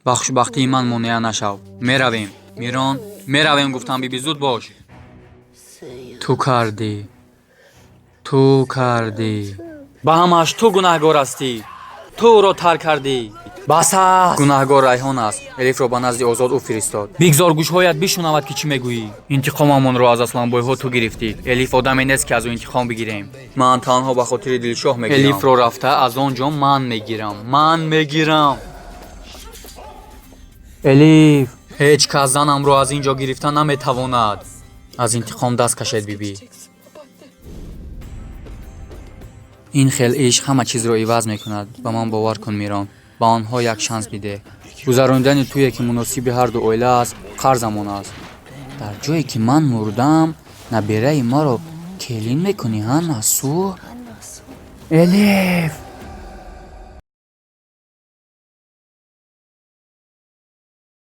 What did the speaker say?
Ба хушбахтии ман монеа нашав. Меравем, Мирон, меравем, гуфтам. Биби, зуд бош. Ту кардӣ, ту кардӣ, ба ҳамааш ту гунаҳгор ҳастӣ. Ту ӯро тарк кардӣ. Бас аст, гунаҳгор Райҳон аст. Элифро ба назди Озод ӯ фиристод. Бигзор гӯшҳоят бишунавад, ки чӣ мегӯӣ. Интиқомамонро аз Асланбойҳо ту гирифтӣ. Элиф одаме нест, ки аз ӯ интиқом бигирем. Ман танҳо ба хотири Дилшоҳ мегирам. Элифро рафта аз он ҷо ман мегирам, ман мегирам. Элиф, ҳеҷ кас занамро аз ин ҷо гирифта наметавонад. Аз интиқом даст кашед, бибӣ. Ин хел ишқ ҳама чизро иваз мекунад. Ба ман бовар кун, Мирон, ба онҳо як шанс бидеҳ. Гузаронидани тӯе, ки муносиби ҳарду оила аст, қарзамон аст. Дар ҷое ки ман мурдам, набераи маро келин мекунӣ, ҳа, Насуҳ? Элиф!